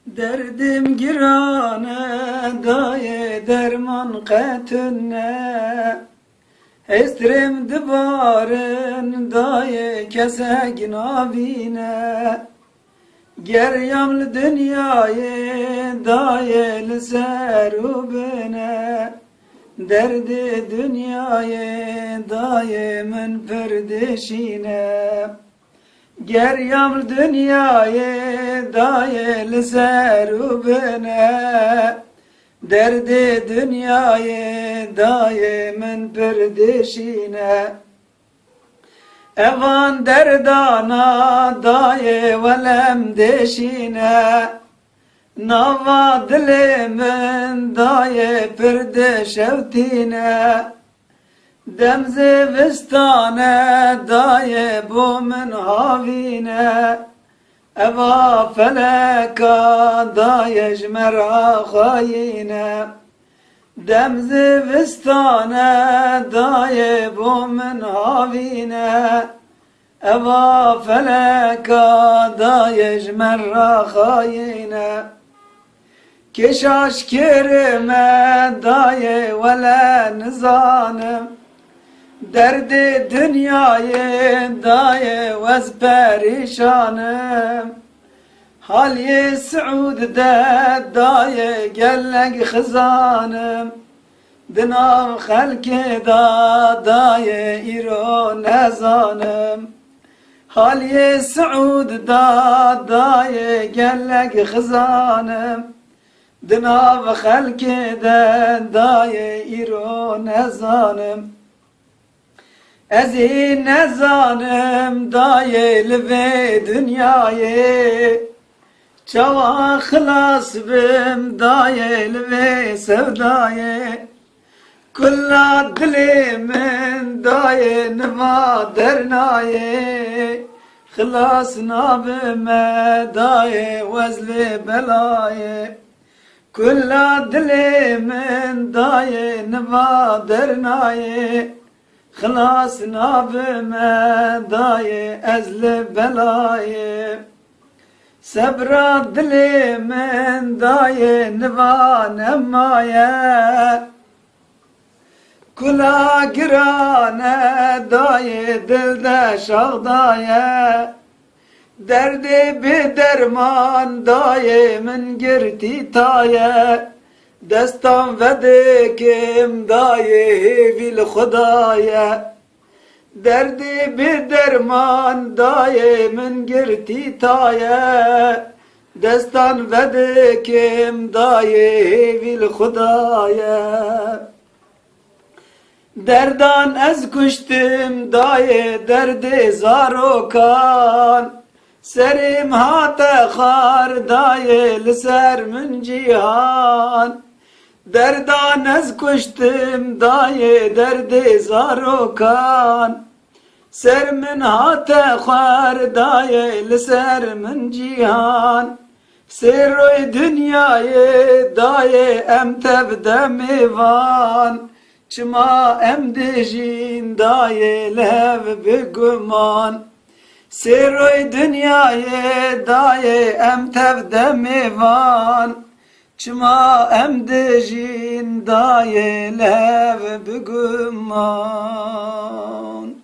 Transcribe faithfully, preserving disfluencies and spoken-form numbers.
Derdêm giran e, dayê derman qe tune. Hêstrêm dibarin, dayê kesek nabîne. Geriyam li dinyayê, dayê li ser û bin e. Derdê dinyayê, dayê min pir dişîne. Geriyam li dinyayê, dayê li ser û bin e. Derdê dinyayê, dayê min pir dişîne. Evan derdana, dayê welem dişîne. Nava dilê min, dayê pir dişewtîne. Dem zivistan e, dayê bo min havîn e. Eva feleka, dayê ji me re xayîn e. Dem zivistan e, dayê bo min havîn e. Eva feleka, dayê ji me re xayîn e. Kêşaş kêrê me, dayê wele nizanim. Derdê dinyayê, dayê wez perîşanim. Haliyê Siûd de, dayê gelek xizanim. Di nav xelkê de, dayê îro nezanim. Haliyê Siûd de, dayê gelek xizanim. Di nav xelkê de, dayê îro nezanim. Ez ê nezanim, dayê li vê dinyayê. Çawa xilas bim, dayê li vê sevdayê. Kulla dilê min, dayê niva dernayê. Xilas nabime, dayê wez lê belayê. Kulla dilê min, dayê niva dernayê. Xilas nabime, dayê ez li belayê. Sebra dilê min, dayê niva nemaye. Kula giran e, dayê dil de şaxdaye. Derdê bê derman, dayê min girtî taye. Destan vedikim, dayê hêvî li Xudaye. Derdê bê derman, dayê min girtî taye. Destan vedikim, dayê hêvî li Xudaye. Derdan ez kuştim, dayê derdê zarokan. Serê min hate xar, dayê li ser min cîhan. Derdan ez kuştim, dayê derdê zarokan. Ser min hate xwar, dayê li ser min cîhan. Sêroy dinyayê, dayê em tev de mêvan. Çima em dijîn, dayê li hev bi guman. Sêroy dinyayê, dayê em tev de mêvan. Çima em dijîn, dayê li hev bi guman.